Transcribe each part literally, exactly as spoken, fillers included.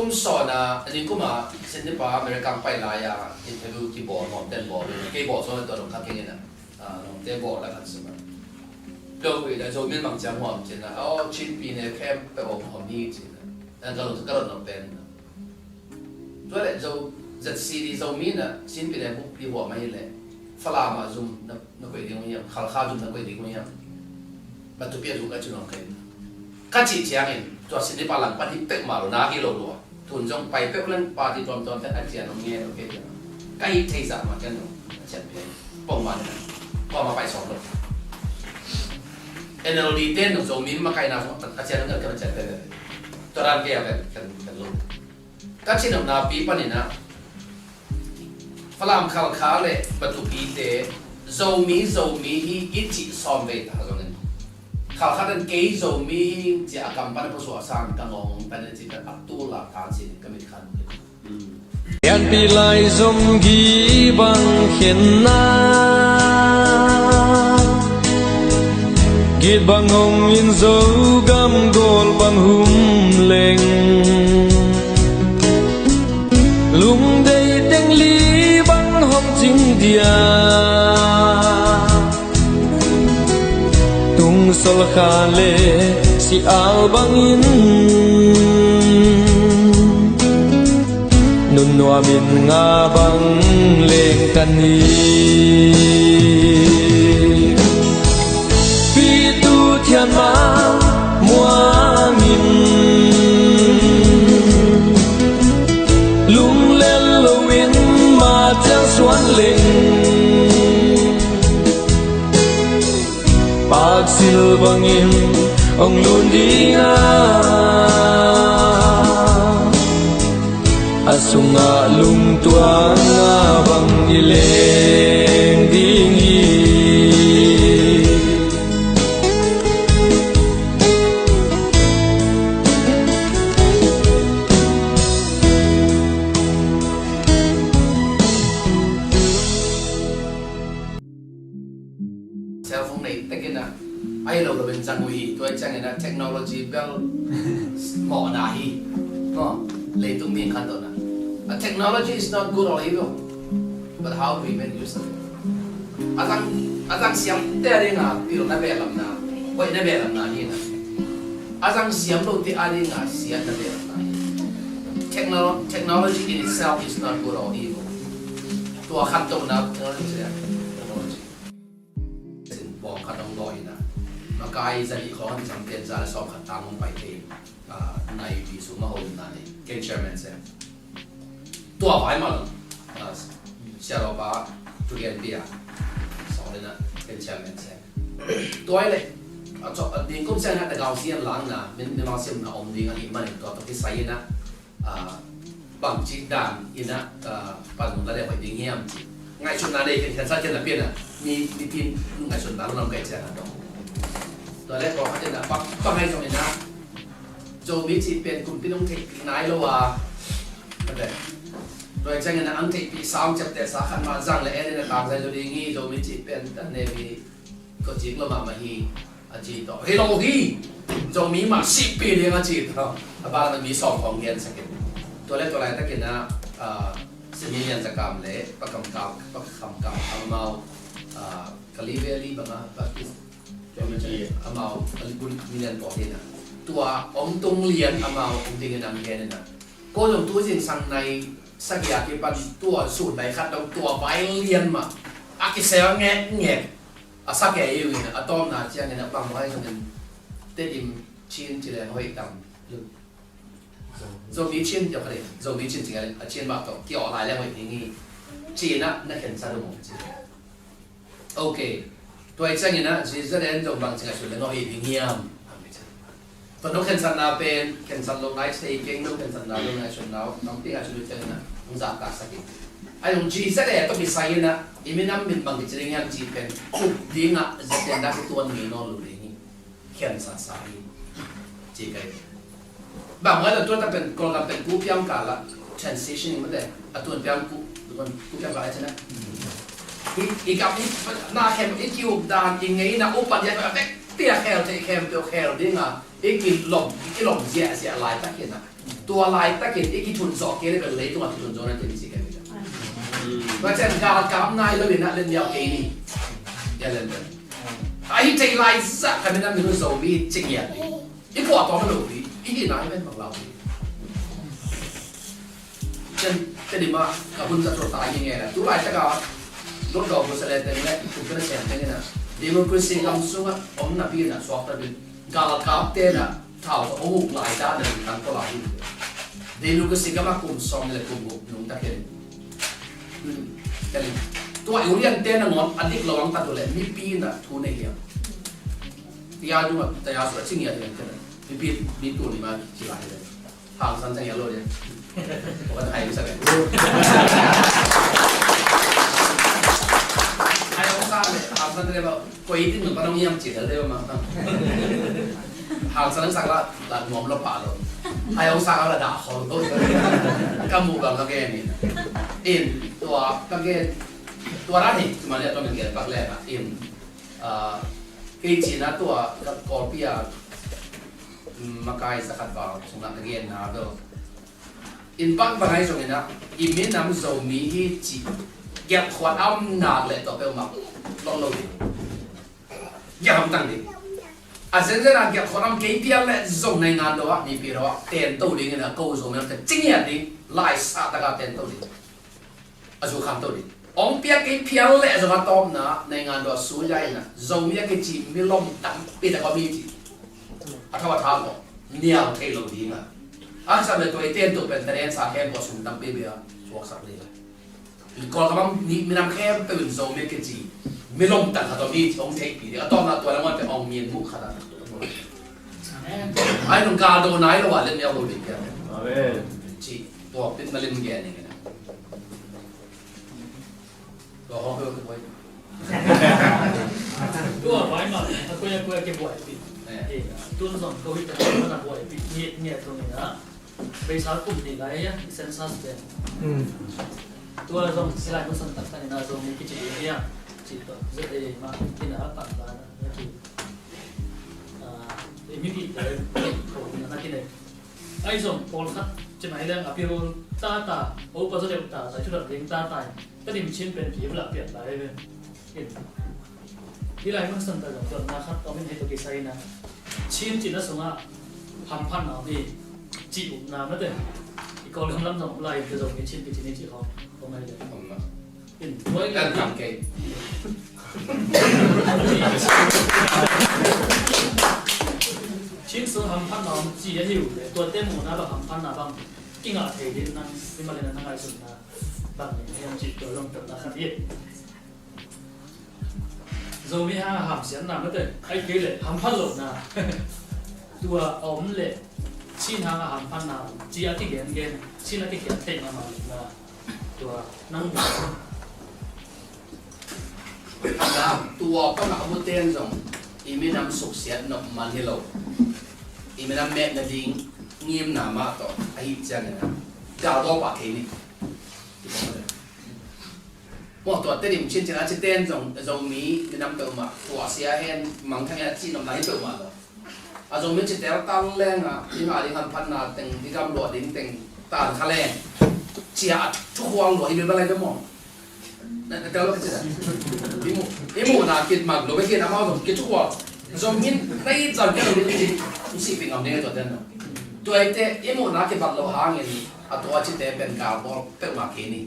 Kum sawn a, a ningkum a Cindy pa America pai lai a interview kibawl, Lawmte in bawl uh. Kei bawl sawn a tua dong kha keng in a, ah, Lawmte bawl la khat sim a. Lo hui la Zomi in bang ciang huam cin a, aw, Chin Pyine camp peuh om om hi cin a. Ka lo, ka lo nop pen. Tua leh Zo, Z C D Zomi in a, Chin Pyine buk pi huam ahi leh, Falam ah zum na, na koih ding uh hiam, Khalkha zum na koih ding uh hiam. Matupi a zum ka cin ong kei. Ka cih ciangin, tua Cindy pa lam pan hi peuhmah lo, na hi lo lua. Tun zong pai peuh leng party tuamtuam te a cian ong ngen ong kei. Ka hih theih zah mah cian ong a cian pian. Pongman in a, kuamah pai sawm lo. N L D te in zong Zomi makaihna zong a cian ong ngen ka a cian pian. Tua dan kei a pen, kan, kan lo. Ka cih nopna pi panin a, Falam, Khalkha le Matupi te Zomi, Zomi hi i cih sawm vei ta zongin, Khalkha ten kei Zomi hi ci a kam pan a pusuah sang ka ngawng pan a ci ka a tul a tan ci ka mit khan. Lianpi lai zom gi bang khenna, git bang hong in Zogam gol bang hum leng, lungdei teng li bang hong cing dia, tung sol kha le si al bangin nunnuam in nga bang leng kan hi. Pitu thian ma muang in, lunglel lo in ma ciang suan leng, paksil bangin ong lun ding a, a sungah lungtuang a bang i leng ding hi. Cellphone nei tekin a, ahi lo lo in zang uh hi, tua ciangin a technology bel mawhna hi. Maw, leitung mi khat tawh na. A technology is not good or evil, but how we make use of it. A zang, a zang siam te a ding a, pilna belamna, hoihna belamna hi na. A zang siam lo te a ding a, siatna belamna hi. Techno-, technology in itself is not good or evil. Tua khat tawh na, technology, technology. Sin bawng khat hong dawi in a, makai zanih khawng an zang ten za le sawm khat tang hong pai thei in, ah, nai pi sum a hong na nei. Ken chairman sem. Tua vai mal, ah, Sia Lo Pa, tu gen pia. Sawl in a, ken chairman sem. Tua i le, a, a, ding kum siang na ta gau sian lang na, min, min mau siam na om ding a hi man in tua to ki sai in a, ah, bangci dan in a, ah, pan nung la deuh hoih ding hiam ci. Ngaihsutna nei khen, khensat khen na pian a, mi, mi tin ngaihsutna lo lam kai ciang a dong. Tua le kawng khat in a, bang, bang ngai zong in a, Zomi cih pen kumpi nong theih nai lo a. Mate. Tua ciang in a, ang theihpih sa ong ciapteh sa khat mah zang le en in a tang zai zo ding hi, Zomi cih pen tan ne mi Ko cik lo mahmah hi, a ci tawh. Hi lo hi. Zomi mah sihpih ding a ci tawh. A bang a mi sawm khawng gensak in. Tua le tua laitakin a, a, Simi Lian Za Kam le Pa Kam Kam, Pa Kam Kam amau, a, Kali Valley bang a Baptist. Amau Kali Valley Lian Pawl hi na. Tua om tung lian amau om ding in a gen in a. Ko zong tu zingsang nai sagih a kipan tua sun nai khat dong tua vai lian mah a kisel ngekngek. A sa kei uh in a, a tawmna ciangin a bang vai zongin Tedim Chin ci leng hoih tam. Zomi Chin ci a, Zomi Chin ci a, a Chin mah tawh kiawh lai leng hoih ding hi. Chin a na khensat uh mawk ci. Ok. Tua i ciangin a, Zi Za Den zong bang ci ngaihsun leng hoih ding hiam. Tua nong khensatna pen, khensat lo nai thei keng, nong khensatna lo ngaihsutna, nong pi ngaihsun lo ciangin a, hong zahtaksak in. Ai hong Zi Za Den tawh kisai in a, i minam min bang kici ding hiam cih pen, up ding a, Za Den dah kituan ngei nawn lo ding hi. Khensatsa hi. Ci kai. Bang ngai lo tua ta pen, Kawlgam pen kupiam kal a, transition mate, a tuan piam ku, tuan kupiam kal a cina. I, i gam i, na khem, i kiuk dan, i ngeina, upat ya, a vek, pia khel, te khem, pia khel ding a, i kilom, i kilom ziahziah laitak hi na. Tua laitakin i kithun zawh kei le bel leitungah kithun zawh na kei ni ci kei ni. Tua ciang galkap nai lo in ah len niau kei ni. Ia len len. A hi thei lai zah ka minam minung Zomi ci ngiat ding. I puah tawm lo ding. I hihna hi ven bang lau ding. Ciang Tedim ah ka hun zat tua ta hi nge la. Tu laitak a dot dawh bu sa le teng le i kum ka na sem teng in ah democracy gam sungah om napi in ah suakta bin galkap te in ah thau tawh hong uk lai dan a ding tang ko lai hi. Democracy gam a kum sawm le kum guk nungta kei. Tua i ulian te nangawn a dik lo ang ta tu le mipi in ah thu nei hiam? Tia dung a tia su a ci ngiat hiam te le mipi mi tu ni ma ci lai le. Hangsan ciang ia lo dia. Bukan hai bisa kan. Hai ong sa le, hangsan te le ba, koi tin nung pa nong iam ci le le ma. Hangsan ang sa la, la nuam lo pa lo. Hai ong sa la da hol lo. Ka mu bang ka gen ni. In, tua ka gen. Tua ra ni, cuma dia tua men gen pak le na. In, ah, kei ci na tua ka Kawlpi a makai zakhat val sungah ka genna bel. In bang bang ahi zongin ah i minam Zomi hi cih gelhkhuat a om nak leh tua peuhmah lawh lo ding. Gelh hamtang ding. A zenzen a gelhkhuat a om kei pial leh zong naingan do ah, mipi do ah, tento dingin ah ko Zomi lam te cingiat ding, laisah tak a tento ding. A zu khamto ding. Ong piak kei phial leh zong a tawpna, naingan do a suya in a, Zomi a kici milom tampi tak om hi ci. A thau a thau ko nial thei lo ding a. A sa me tua i ten tuk pen taren sa kem ko sum tampi bia suaksak ding a. Kawlgam a mi, minam khempeuh in Zomi a kici milom tak khat om hi ci ong theihpih ding. A tawpna tua le ngon pen ong min muh khat a. Amen. Ai nung ka do nai lo a let miau lo ding pia. Amen. Ci tua pit na lim gen ning a. Tua hawng peuh ka buai. Tua buai mah, a kuai a kuai a kibuai pih. Eh. Eh, tun zong ko hih tengah mana buai pih ngiat ngiat zong ina. Beisa kum nih lai a, i census pen. Hmm. Tua zong silai mun son taktak ina zong mi kici ding hia. Ci tua, zet ei mah ina pan ba na, na ki. Ah, eh, mi pih lai, ko ina na ki nei. Ahi zong pawlkhat ci mai leng a pirul tata, o pa zaw deuh tata, i thudak ding tata in Tedim Chin pen ki hip lah piat lai ve. In. Hih lai mun san ta zong dotna khat om in hei tua kisai na. Chin cihna sungah hamphatna om hi. Cih upna mate. I Kawlgam lam zong om lai in tua zong hi Chin kici ni cih khawng om ahi ve. Om na. Kan tam kei. Chin sung hamphatna om ci ahi uh leh, tuate muhna bang hamphatna bang kingah thei ding nang, hi mah leh nang ngaihsutna bang hiam cih tua zong tawmna khat hi. Zomi hang a hamsiatna mate, ahih kei leh hamphat lohna. Tua a om leh Chin hang a hamphatna ci a kigengen, Chin a kikhen thei mahmah lohna. Tua nang tua pan a mu ten zong i minam suksiat nop man hi lo. I minam meh nading ngimna mah tawh ahih ciangin a galbawl pah kei ni. Maw tua Tedim Chin cin a ci ten zong Zomi minam peuhmah tua sia hen mangthang hen a ci nopna hi peuhmah lo. A Zomi ci teltal leng a, i ngah ding hamphatna teng, i gamluah ding teng, tan kha leng. Cia a thukhuang lua, i bil balai bia maw. Na, na tel lo ka ci da. I mu, i muhna kit mak lo, bia khin amau zong kit thukhuang. Zong min, na it zang kei lo ding, i sih ping ngam ding a tua ten lo. Tua i te, i muhna kibat lo hangin, a tua ci te pen ka bawl peuhmah kei ni.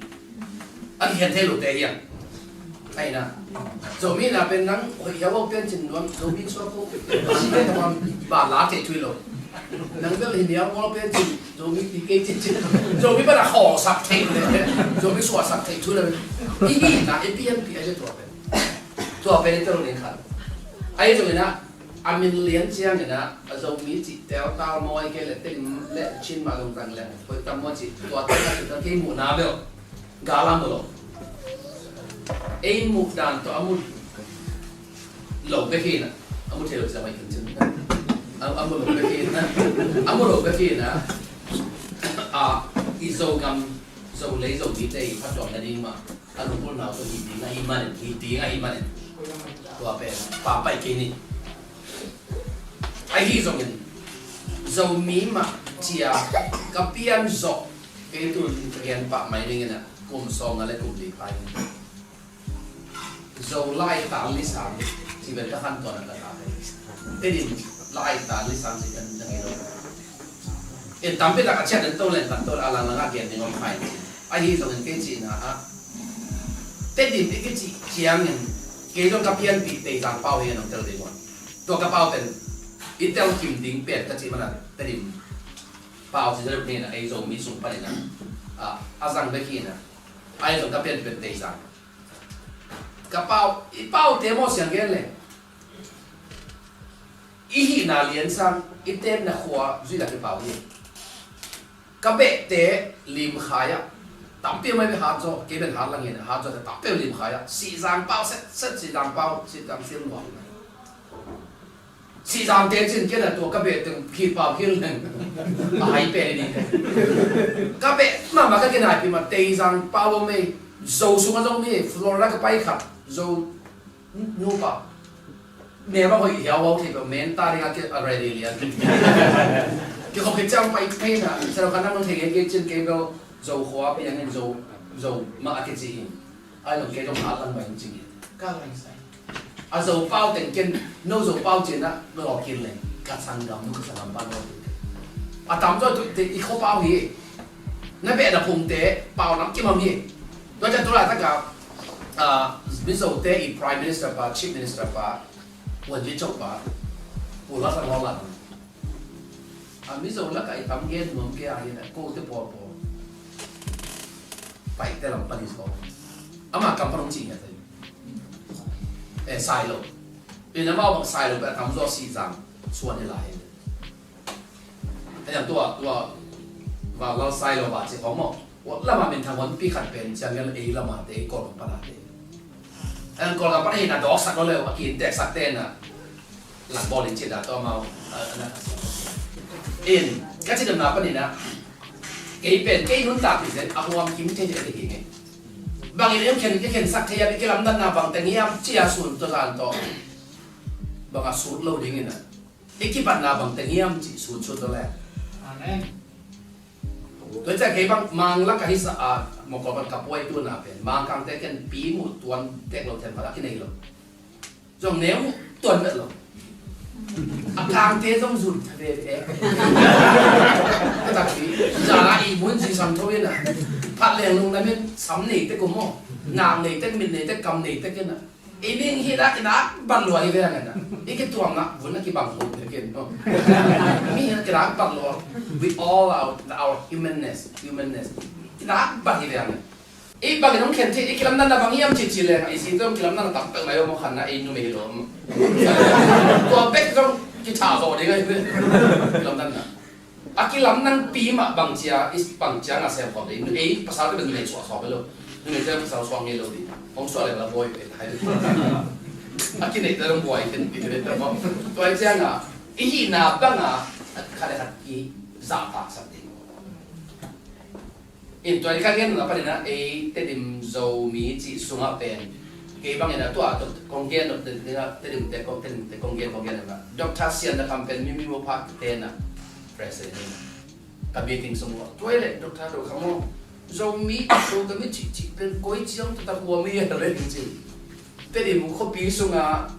A kikhen thei lote hi a. Ahi na. Zomi na pen nang hoih hiau a pian cin nuam, Zomi suak ko. Zomi na ban ba la thei thui lo. Nang bel hi nial mual pian cin, Zomi pi kei cin cin. Zomi ba na khawng sak thei le. Zomi suak sak thei thui lo. I hi na, i pian pi a le tua pen. Tua pen i tel ning khan. Ahi zong i na, a min lian ciang i na, a Zomi ci tel tal mawi kei le teng le chin ma zong tang le. Hoih tam maw ci, tua tel a ci ta kei muhna bel. Gal a mu lo. Ei muh dan tawh a mu lo bek hi na. A mu thei lo ci a mai kan cin. A, a mu lo bek hi na. A mu lo bek hi na. A, i Zogam, Zolei, Zomite i phattuamna ding mah. A lungpulna tawh hi ding ahih manin, hi ding ahih manin. Tua pen, pa pai kei ni. Ahi zongin, Zomi mah cia ka pian zawh, kei tu ka gen pah mai ding in a, kum sawm nga le kum li pai. Zo laitan lisang ci ven ka khan tuan a ka ta. Tedim laitan lisang ci kan dang ilo. En tampi tak a cian den to len kan to a lang lang a gen ding om khai. Ahi zongin kei cihna ah Tedim i kici ciangin kei zong ka pianpih Teizang pau hi a nong tel ding ua. Tua ka pau pen i tel kim ding pen ka cih mana Tedim pau ci zaluk ni na ei Zomi sung panin a, a zang bek hi na. Ahi zong ka pianpih Teizang. Ka pau, i paute maw siang gen le. I hihna lian sang, i tenna khua zuih lak i pau hi. Ka behte limkhai ah, tampi mai beh hat zaw, kei ben hat lang hi na, hat zaw te tampi limkhai ah, Sihzang pau set set, Sihzang pau, Sihzang siam nuam. Sihzang te cin kei na tua ka behte khit pau khil leng. A hai pen i ding. Ka beh mama ka kinai pi ma Teizang pau lo mei, Zo sung a zong mi, Florida ka pai khat, Zo nupa. Mel va hoih hiau hau thei bel men ta ding a ki a ready lian. Ki khop khit ciang pai phei na, sa lo khan nang nong thei ngen kei cin kei bel Zo khua pi ang in Zo, Zo mah a kici hi. Ai lo kei dong a lang bai cing hi. Ka lai sai. A Zo pau teng ken, no Zo pau cin a, no kin leng. Ka sanggam, no ka sanggam pa no. A tam zaw tu te i kho pau hi. Na beh na phung te, pau nam kim am hi. Tua ciang tu lai tak a, ah, Mizo te i Prime Minister pa, Chief Minister pa, Wan Ji Chok pa, Pu La Thang Hong Lan. A Mizo lak a i tam gen nuam kei a hi na, ko te pawl pawl. Pai te lam pan i so. Ama kam pan hong ci ngiat te. Eh, Sai Lo. Pi na mau bang Sai Lo, pi a tam zaw Sihzang. Suan i lai. Ahi zong tua, tua, Vanlal Sai Lo va ci khong maw. Ua lama min thang hon pi khat pen ciang ngal ei lama te, Kawlgam pana te. Ahi zong Kawlgam pana hi na dawk sak lo leu, a kin tek sak te na. Lang bawl in ci da tua mau, a, a na. In, ka ci dam na pan in a. Kei pen, kei nuntak pi zen, a huam kim thei thei a ki nge. Bang in em khen, ki khen sak thei a, ki lamdan na bang teng hiam, ci a sun to zan to. Bang a sut lo ding in a. I kibatna bang teng hiam cih sutsut zaw le. Amen. Tua ciang kei bang Mang lak a hisa a mawkaw bang ka puai tuna pen Mangkangte ken pi muh tuan tek lo thian phat a kinei lo. Zong neu muh tuan vet lo. A Kangte zong zun tha veve. Ka takpi. Zala i mun zi sang tho in a. Phat leng lung na min sam nei tek um maw. Nang nei tek, min nei tek, kam nei tek in a. I mihing hihna kinak bat lua hi ve hang a. I kituamna vun a kibang hut hi ken, no? Mihing kinak bat lua. We all our, our humanness, humanness. Kinak bat hi ve hang a. I bangin hong khen thei, i kilamdanna bang hiam cici leng, i si tawh kilamdanna tam peuh mai om khan na, ei numei lo. Tua bek zong kitha zaw ding ahi ve. Kilamdanna. A kilamdang pi mah bang cia, i bang cia nga sem khawm ding. Ei pasal te ben numei suah suak lo. Numei te pasal suak ngei lo ding. Hong suak le la buai pe hai. A kinei te dong buai ken pi te dong. Tua i cia nga, i hihna bang a, khat le khat i zahtak sak ding. In tua i ka gen na panin a, ei Tedim Zomi cih sungah pen. Kei bangin a tua, kong gen, Tedim te, kong, Tedim te, kong gen, kong gen na. Doctor Sian na kam pen, mi, mi mo pha te na. President. Ka meeting sung ua. Tua i le, Doctor Do Kham aw. Zomi, Zogam i cih, cih pen koi ciang tu ta hua mi a le cih. Tedim khuapi sungah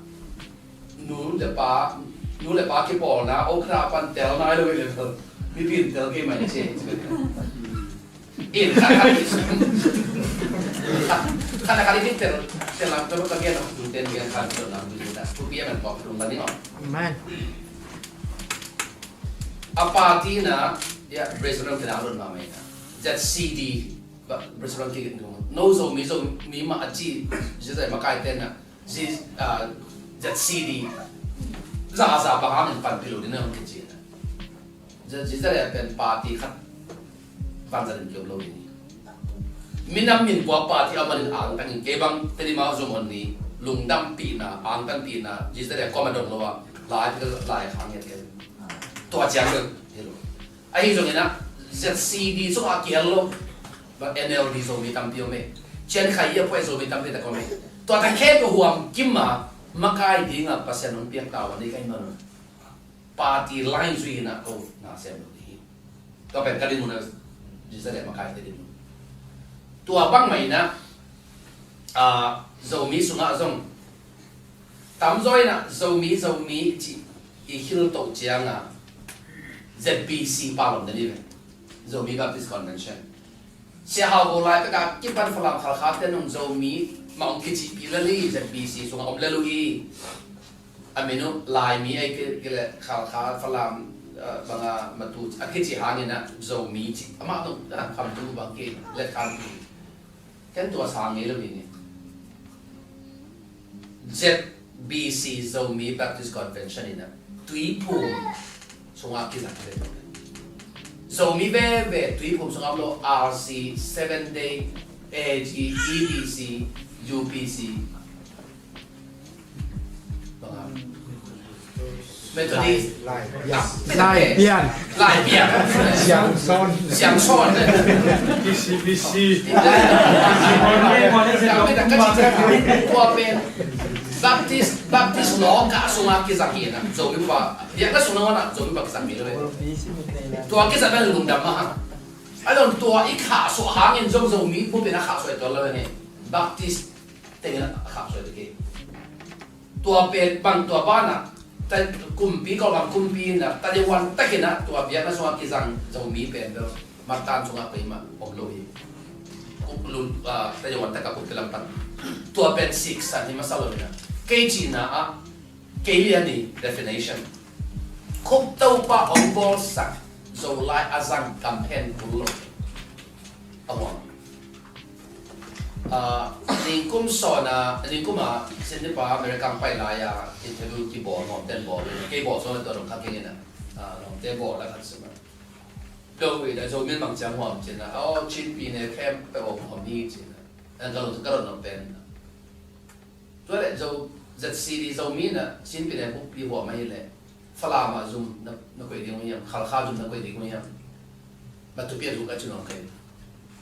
nu le pa, nu le pa kipawlna, okra pan tel nai lo i le tel. Mi pin tel kei mai cih. In khat khat i, khat khat i tel, tel lam tel ka gen, tel gen khat tel lam tel. Khuapi a man pawk tung ka ni aw. Amen. A party na, ya, President kena lon ma mai na. Z C D, ba, President ki kin tung. No Zomi, Zomi mah a ci, Z C D makai te na. Z, ah, Z C D. Za, za, bang hangin panpih lo ding na hong kici na. Z, Z C D pen party khat. Bang za ding kiom lo ding. Minam min bua party a manin angtang in kei bang Tedim a zum hon ni lungdampihna, angtanpihna, Z C D a koma dong lo a, lai, lai khang nget kei. Tua ciang lo, hello. Ahi zongin a, Z C D sung a kihel lo, ba N L D Zomi tampi om e. Cian khai ia pua Zomi tampi tak om e. Tua tak khe tua huam kim a, makai ding a Pasian hong piak tau a ni kai man. Party line zui in ah ko na sem lo ding hi. Tua pen ka dinmun a, Jesuh le makaite dinmun. Tua bangmah in ah, ah, Zomi sungah zong tamzaw in ah Zomi, Zomi cih i khiltoh ciangah Z B C pal om den hi ve. Zomi Baptist Convention. Sia Hau Go lai pek a kipan Falam Khalkha te nung Zomi mah hong kicihpih lel hi, Z B C sungah om lel uh hi. A min uh Laimi ahi kei leh Khalkha, Falam, eh, bang a Matu a kici hangin ah Zomi ci. Amah nung a khamtung bang kei let khan hi. Ken tua sang ngei lo hi ni. Z B C, Zomi Baptist Convention in ah Tuiphum sungah kizang hi ve. Zomi veve Tuiphum sungah om lo, R C, Seven Day, A G, E B C, U P C, Methodist. Lai, Lai Pian. Lai Pian. Lai Pian. Siangsawn. Siangsawn. T C B C. Tua pen Baptist, Baptist law ka sungah kizang hi na. Zomi pa, biakna sung nangawn ah Zomi pa kizang hi lo. Tua kizang na lungdam mah. A dong tua i khahsuah hangin zong Zomi bup in a khahsuah tuan lo hi. Baptist tengin a khahsuah hi. Tua pen bang tua banah, ta, kumpi, Kawlgam kumpi in ah, ta deuh wan takin ah, tua biakna sungah kizang Zomi pen bel, Matan sungah pei mah om lo hi. Kuk lun, ah, ta deuh wan tak a kumpi lam pan. Tua pen siksan hi masa lo hi na. Kei cihna ah, kei lian hi definition. Khup Topa hong bawlsak Zolai a zang kam hen kul lo. A huang. Ah, ningkum sawn a, ningkum a, Cindy pa America pai lai a, interview kibawl, ngawm ten bawl, kei bawl sawn a tua dong kha keng in a, ah, ngawm ten bawl a khat sima. Dong wi da Zomi mang ciang huam cin a, oh, Chin pi ne khem pe om huam ni cin a. An ka lo, ka lo nong pen. Tua le Zo, Z C D Zomi na, Chin pi ne buk pi huam a hi le. Falam ah zum na, na koih ding uh hiam, Khalkha zum na koih ding uh hiam. Matupi ah zum ka ci nuam kei.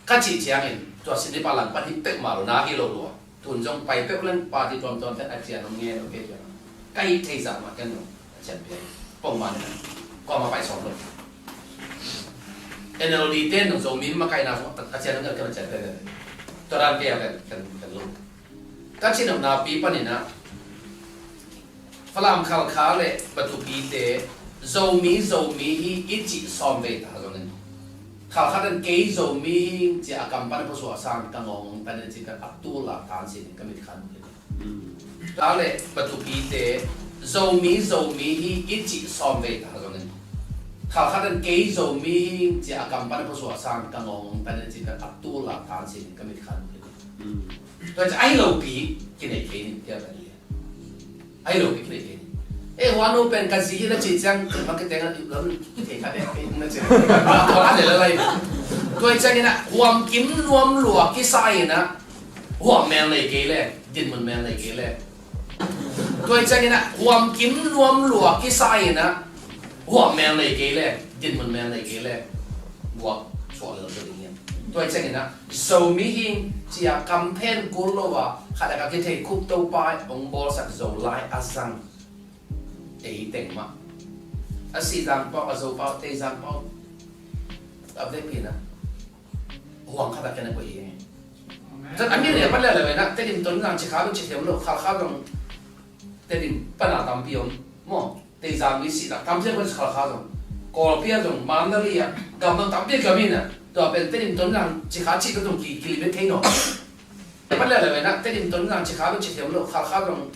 Ka cih ciangin, tua Cindy pa langpan hi peuhmah lo, na hi lo lua. Tun zong pai peuh leng party tuamtuam ten a cian hong ngen uh kei ciang. Ka hih theih zah mah ken zong a cian pian. Pongman in kuamah pai sawm lo. N L D ten zong Zomi makaihna zong a cian hong ngen uh ken a cian pian. Tua dan kei a ken, ken, ken lo. Ka cih nopna pi panin ah, Falam Khalkha le Matupi te Zomi, Zomi hi i cih sawm vei ta zongin, Khalkha ten kei Zomi hi ci a kam pan a phusuah sang ka ngawng tan in ci ka a tul a tan sin ka mit khan. Khalkha le Matupi te Zomi, Zomi hi i cih sawm vei ta zongin, Khalkha ten kei Zomi hi ci a kam pan a phusuah sang ka ngawng tan in ci ka a tul a tan sin ka mit khan. Tua ci a hi lo pi kinei kei ni, tia ka ni. A hi lo pi kinei kei ni. Eh, huan no pen ka zi hi na ci ciang, ma ka teng a lam ki thei kha bek kei na ci. Tua la le la lai. Tua ciang ina huam kim nuam lua kisa ina huam mel nei kei le, dinmun mel nei kei le. Tua ciang ina huam kim nuam lua kisa ina huam mel nei kei le, dinmun mel nei kei le. Guak suak le lo ding hiam. Tua ciang ina Zomi hi ci a kam phen kul lo a, khat a ka kithei Khup Topa hong bawlsak Zolai a zang. Ei teng mah. A Sizang pau, a Zo pau, Teizang pau. A vekpi na. Huang khat a ken a koih hi. Zan a mi le pan le le na, Tedim Tonzang ci kha lo ci thiam lo, Khalkha zong Tedim pan a tampi om. Maw. Teizang mi sih tak tam ciang pen Khalkha zong, Kawlpi ah zong, Mandalay ah, gamdang tampi a kiom hi na. Tua pen Tedim Tonzang ci kha cih pen zong ki, kilim bek thei nawn. Pan le le na, Tedim Tonzang ci kha lo ci thiam lo, Khalkha zong,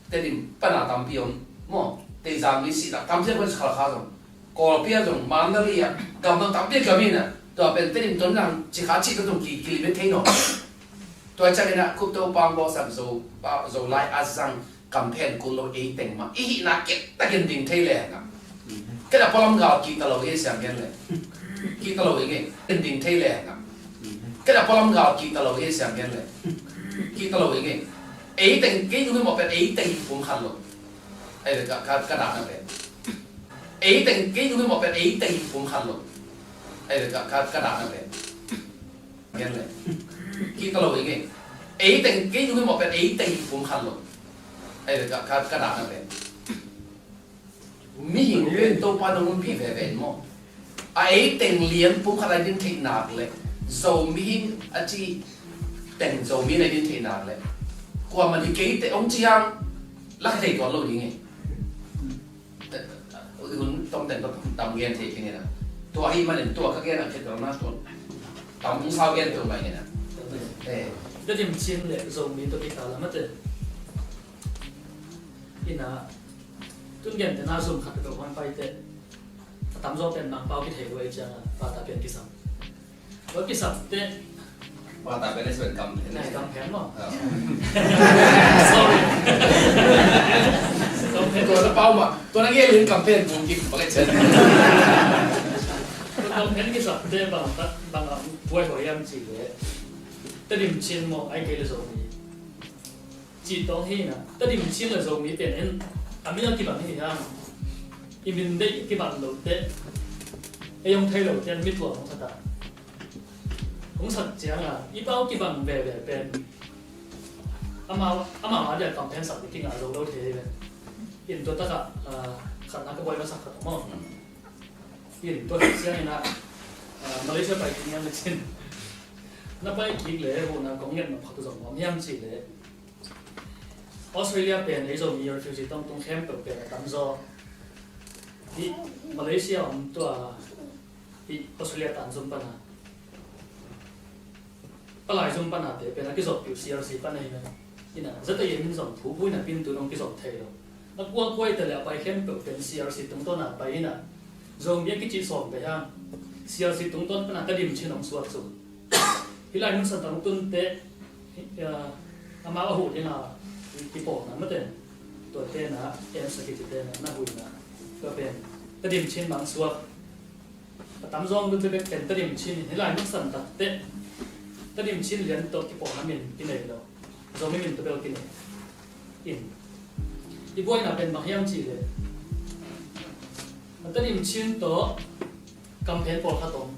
Tedim pan a tampi om. Maw, Teizang mi sih tak tam ciang pen Khalkha zong, Kawlpi ah zong, Mandalay ah, gamdang tampi a kiom hi na. Tua pen Tedim Tonzang ci kha cih pen zong ki, kilim bek thei nawn. Tua ciang ina Khup Topa hong bawlsak Zo, pa, Zolai a zang kam phen kul lo ei teng mah. I hihna kip takin ding thei le na. Kei a pualam gal kihta lo hi siam gen le. Kihta lo hi nge. Ding thei le na. Kei a pualam gal kihta lo hi siam gen le. Kihta lo hi nge. Ei teng kei nung hi mawh pen ei teng pum khan lo. Ai ve ka, ka, ka dahna pen. Ei teng kei nung hi mawh pen ei teng pum khan lo. Ai ve ka, ka, ka dahna pen. Gen le. Kihta lo hi nge. Ei teng kei nung hi mawh pen ei teng pum khan lo. Ai ve ka, ka, ka dahna pen. Mihing pen Topa nong umpih veve in maw? A ei teng lian pum khat a din theih nak le Zomi hi a ci teng Zomi na din theih nak le kuamah ni kei te hong ci hang la ka thei tuan lo ding hi. Hun tom ten tam gen thei kei ni na. Tua hi manin tua ka gen a khit na tua tam hong sau gen tua mai ni na. Eh. Tedim Chin le Zomi tua kita la mate. Ina tun gen te na zum khat ka hong pai te. A tamzaw pen Mangpau kithei lo ei ciang a pata pen kisam. Lo kisam te. Pata pen ei suan kam pen. Ai kam pen maw? Ah. Sorry. Kam pen. Tua na pau ma. Tua na nge lin kam pen kung kik pakai chen. Kam pen kisam te bang ta bang a buai ho yam ci le. Tedim Chin maw ai kei le Zomi. Ci tawng hi na, Tedim Chin le Zomi pen en, a min a kibang hi hang. I min deih kibang lo te, ei hong thei lo te, mi tuam hong sa ta. Hong sak ciang a, i pau kibang veve pen. Amau, amau a dia kam pen sak kingah zo lo thei ve. In tua taka, ah, khatna ka buai masak khat maw. In tua ciang ina, ah, Malaysia pai kik ngiam le cin. Na pai kik le, huna kong ngen na phatu zong om hiam ci le. Australia pen ei Zomi refugee tawng tung khempeuh pen a tamzaw hi Malaysia om tua hi Australia tan zum pana palai zum pana te pen a kizoppiu C R C pana hi na ina zata ye min zong phu phu ina pin tu nong kizop thei lo. A kua kuai te le a pai khempeuh pen C R C tungtawn a pai ina Zomi a kici sawm pai hang C R C tungtawn pana Tedim Chin hong suak cu. Hih lai mun san tang tun te, ah, amau a huh ding a kipawlna mate. Tua te na, en sa kici te na, na huina. Tua pen, Tedim Chin mang suak. A tamzaw dun te bek pen Tedim Chin, hih lai mun san tak te. Tedim Chin lian tawh kipawlna min kinei lo. Zomi min tawh bel kinei. In. I buaina pen bang hiam ci le. A Tedim Chin tawh, kamphen pawlkhat om,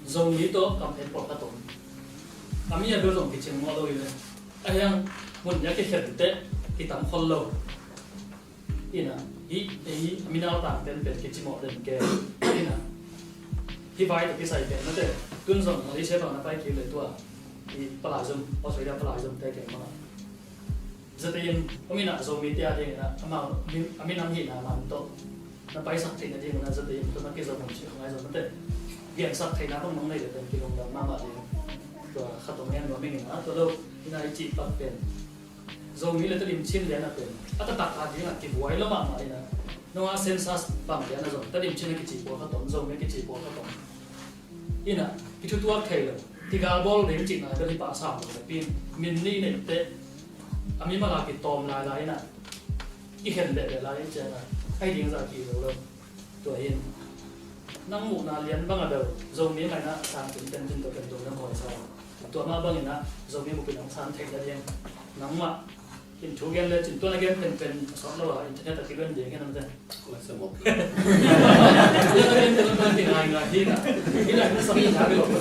Zomi tawh kamphen pawlkhat om. A mi a bel zong kicing mawh lo hi ve. A hiang mun nia kikhen teh kitam khol lo. Ina, hi, hi, a mi nau tang pen pen kici mawh den ke. Ina, hi vai tawh kisai pen mate. Tun zong Malaysia bang na pai kik le tua. Hi palai zum, Australia palai zum te keng mawh. Zate in, a min a Zomi te a ding ina, amau, a min, a min am hihna man tawh. Na paisak theihna ding ina zate in, tua na kizom hun si khangai zom mate. Giansak theihna bang mang nei le pen kilungdam mahmah ding. Tua khat ong ngen nuam ing ina, tua lo, ina i cih pak pen. Zomi le Tedim Chin lian a pen. A taktak a ding a kibuai lo mahmah ina. Nong a census bang lian a zong, Tedim Chin a kici pawl khat om, Zomi a kici pawl khat om. Ina, kithutuak thei lo. Kigal bawl ding cihna bel hi pah sam lo le pin. Min nih neih teh. A mimal a kitawm lai lai ina. Kikhen leh leh lai in ciang a. Ai ding zah ki lo lo. Tua hin. Nang muhna lian bang a bel. Zomi maina sang tin ten tin tua pen tua nang hoi sa. Tua mah bang ina. Zomi bupin ang san thei la ding. Nangmah. In thu gen le cin tua na gen penpen a sawt lo a internet a kiluen ding gen am ten. Tua na gen penpen ti ngai ngai hi na. Hi na hi na sami na bi lo na.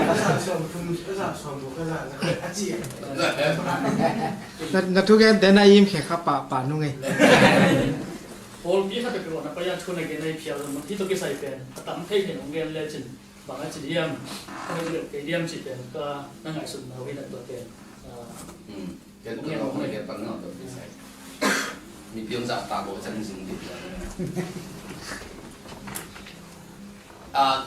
Ka za sawm thum, ka za sawm bu, ka za na a ci. Na, na thu gen te na im khe kha pa, pa nu ngei. Pawl pi kha pe pe na pa ya thu na gen na i phial lo. Hi to kisai pen. A tam thei gen ong gen le cin. Bang a ci diam, a hoi leh kei diam ci pen ka na ngaihsutna uh hi na tua pen. Ah, ken tua na hong leh pen na tua pen sai. Mi piang zah ta bo chan zing dik la. Ah,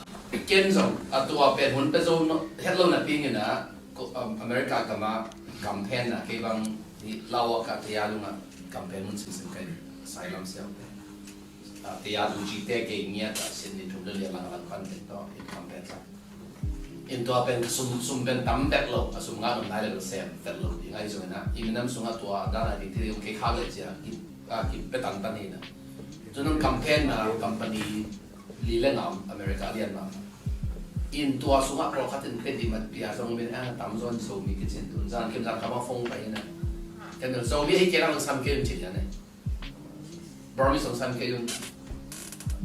ken zong, ah, tua pen hun pe zo no, het lo na pi ngi na, ko, um, America kama campaign na kei bang ni lawa ka te ya lu na campaign mun sim sim kai sai lam siau pen. Ah, te ya lu ci te kei ngiat a sin ni thum le lia lang lang pan pen to, in campaign sa. In tua pen sum, sum pen tam vet lo, a sum nga nong nai le lo sem vet lo ding ahi zongin ah, i minam sungah tua dan a ding thil kei khak le cia, ki, ah, ki pe tan tan hi na. Cun nong campaign na company li le ngam America lian ma. In tua sungah pawlkhat in pe ding mat pia zong min ang tam zon so mi kicin tun zan kim zan kama phone pai na. Ken so mi hi ke lang sam ke cin ya ne. Burmese song san kei un,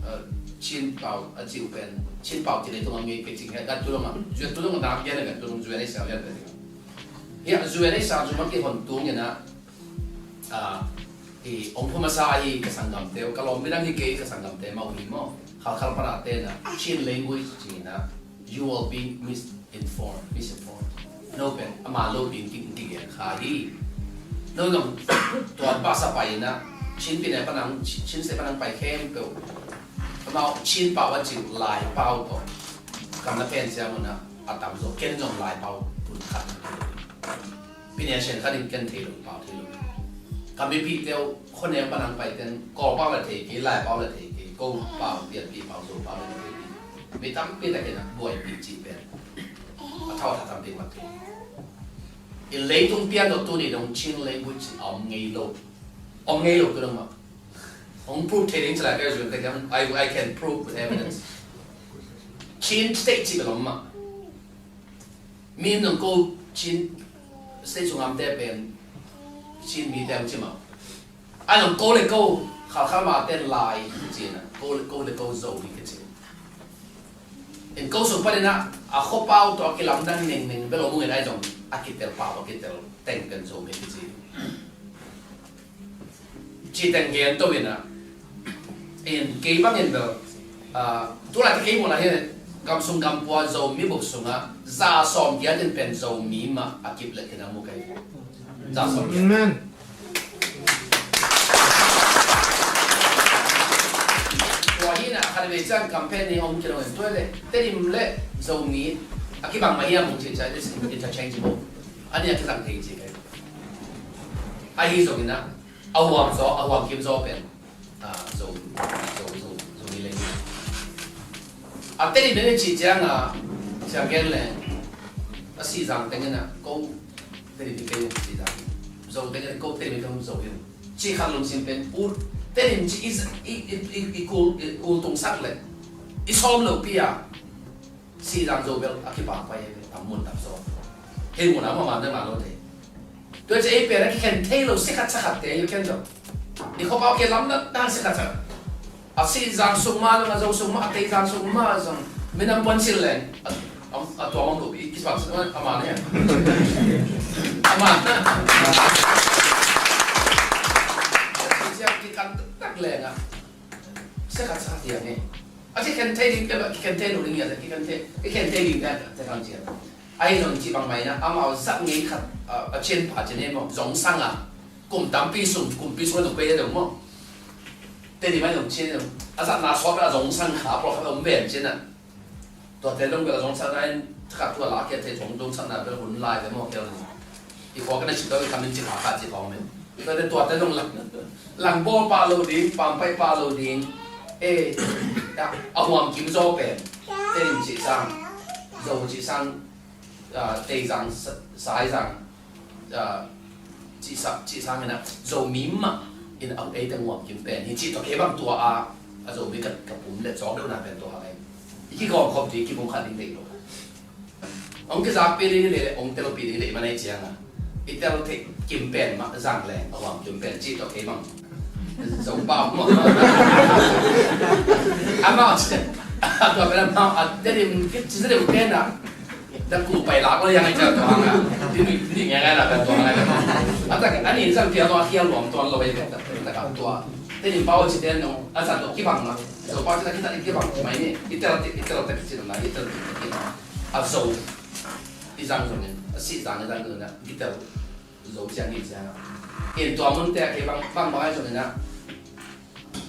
uh, Chin pau a ci uh pen, Chin pau ti nei tung a ngei kei cing he, gat tu long a, zuen tu long a dak gen a gat tu long zuen ei sa lian pen. Hia zuen ei sa zuma kei hon tung ina, uh, I ong phu masa ahi ka sanggamte uh, ka lawm midang hi kei, ka sanggamte mah uh hi maw. Khalkhal pana te na, Chin language ci na, you will be misinformed, misinformed. No pen ama lo pen ki, kigen kha hi. No zong tua basa pai na, Chin pi ne panang, Chin se panang pai khempeuh, amau Chin pau a cing Lai pau tawh kam na pen sia mun a, a tam zo ken zong Lai pau pun khat. Pi ne sian kha ding ken thei lo, pau thei lo. Ka mipite uh, khuaneu panang paiten, Kawl pau la thei kei, Lai pau la thei kei, ko pau, Pianpi pau, Zo pau la thei kei. Mi tampi takin a buaipi cih pen a thau a tha tampi mat thei. I leitung pian dawh tuni dong Chin language a om ngei lo. Om ngei lo tu dong mah. Hong prove thei ding ci lai ka zun ka kiang, I, I can prove with evidence. Chin State cih bel om mah. Mi nong ko Chin State sung amte pen Chin mite ang ci mah. A nong ko le ko, Khalkhal ma ten Lai ci na, ko le ko, le ko Zo hi ka ci. In ko sung panin a, a khuapau tawh a kilamdang nengmeng bel om ung in ai zong a kitel pau, a kitel teng pen Zo hi ka ci. Ci teng gen to in a, in kei bangin bel, ah, tu lai te kei muh lai hi, gam sung gam pua Zomi bup sungah za sawm giat in pen Zomi mah a kip leh khin a mu kei. Za sawm giat. Amen. Tua hi na, khat vei ciang campaign ni om kilo in tua le, Tedim le Zomi a kibang mah hiam mong ci ciang, it's interchangeable. A nih a kizang thei ci kei. Ahi zongin a, a huam zaw, a huam kim zaw pen, ah, Zo, Zo, Zo, Zomi lei. A Tedim in cih ciang a, ciang gen leng, a Sihzang teng in a, ko Tedim in kei Sihzang. Zo teng in ko Tedim in kei Zo in. Cih khat lungsim pen, u, Tedim cih i, i, i, i, i kul, i kul tungsak leh, i sawm lopi a. Sihzang Zo bel a kipak pai hi, a mun tak zaw. Hei mun a mah man deuh mah lo thei. Tua ciang ei pen a kikhen thei lo, sikhat sakhat te hi khen zaw. I khuapau kilamdang sikhat sakhat. A Sihzang sung mah zong, a Zo sung mah, a Teizang sung mah zong, minam puan sil leng. A, a, a tua mang lo i, i kisam sil a man hi. A man. Siang kikan tak leng a. Sikhat sakhat hi a nge. A kikhen thei ding, kikhen thei lo ding hi a, kikhen thei, kikhen thei ding hi a, te kan ci a. Ahi zong cih bang mai na, amau zat ngei khat, a, a Chin pa Chin he maw, zong sang a, kum tampi sung, kumpi sung a zong pei a dong maw. Tedim a zong Chin a zong, a zatna sawt a zong sang kha, pawlkhat a om ven Chin a. Tuate dong bel a zong sang na in, khat tua la kia thei zong, zong sang na bel hun lai ve maw kia zong. I khua ka na cih tawh i kam in cih kha kha cih khawng men. Tuate, tuate dong lang, lang bawl pah lo ding, pampai pah lo ding. Eh, a, a huam kim zaw pen. Tedim cih sang, Zo cih sang, ah, Teizang, Sa-, Saizang, ah, cih sa-, cih sang in a, Zomi mah in a, ei teng huam kim pen. Hi cih tawh kei bang tua a, a Zomi ka, ka pum le cawk deuh na pen tua a leng. I kigawm khop ding, kipum khat ding deih lo. Hong kizakpih ding hi leh, hong telpih ding hi leh, i man ahih ciangin a, i tel theih kim pen mah zang leng, a huam kim pen cih tawh kei bang Zo pau maw. Amau ci, a tua pen amau a Tedim kit ci Tedim pen a, da ku pai lak lo yang a cia tua hang a, di ni, ni ngai ngai la pen tua hang a. A tak a ni zang pia tua hial luam tua lo ei pen tak a tua. Tedim pau ci ten no, a zan tua kibang mah. Zo pau ci ta kit ta kibang mai ni, i tel, i tel ta kit ci na, i tel ta kit na. A Zo i zang zong in, a Sihzang i zang zong in, a kitel Zo ciang hi ciang a. In tua munte a kei bang, bang bang ahi zong in a.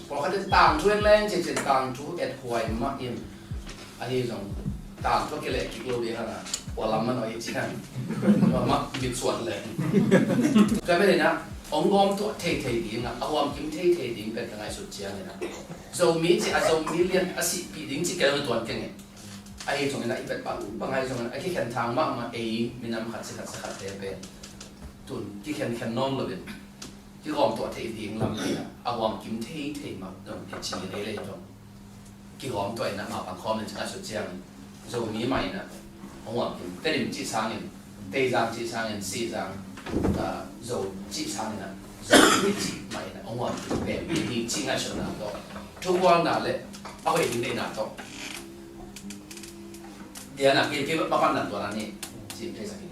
Pawlkhat in tangthu en leng ci cin tangthu et huai mah in. Ahi zong tangthu a kileh kik lo ding hang a. Ua lam man ahi ciang. Tua mah mit suan leng. Tua men in a, hong gawm tuah thei thei ding a, a huam kim thei thei ding pen ka ngaihsut ciang in a. Zomi ci a Zomi lian a sihpih ding ci kei lo tuan keng e. Ahi zongin a i pet bang bang ahi zongin a kikhen thang mahmah ei minam khat si khat si khat te pen tun kikhen khen nawn loin kigawm tuah theih ding lam in a huam kim thei thei mah zong kici lei lei zong kigawm tuah in a mah pang khawm in cingah sut ciangin Zomi mah in a huam kim Tedim cih sangin Teizang cih sangin Sihzang, ah, Zo cih sangin a Zo cih mah in a huam kim pen hi cingah sutna tawh thukualna le a hoih ding deihna tawh. Dia na, kei, kei, mapan nan tua na ni, cim thei sak ni.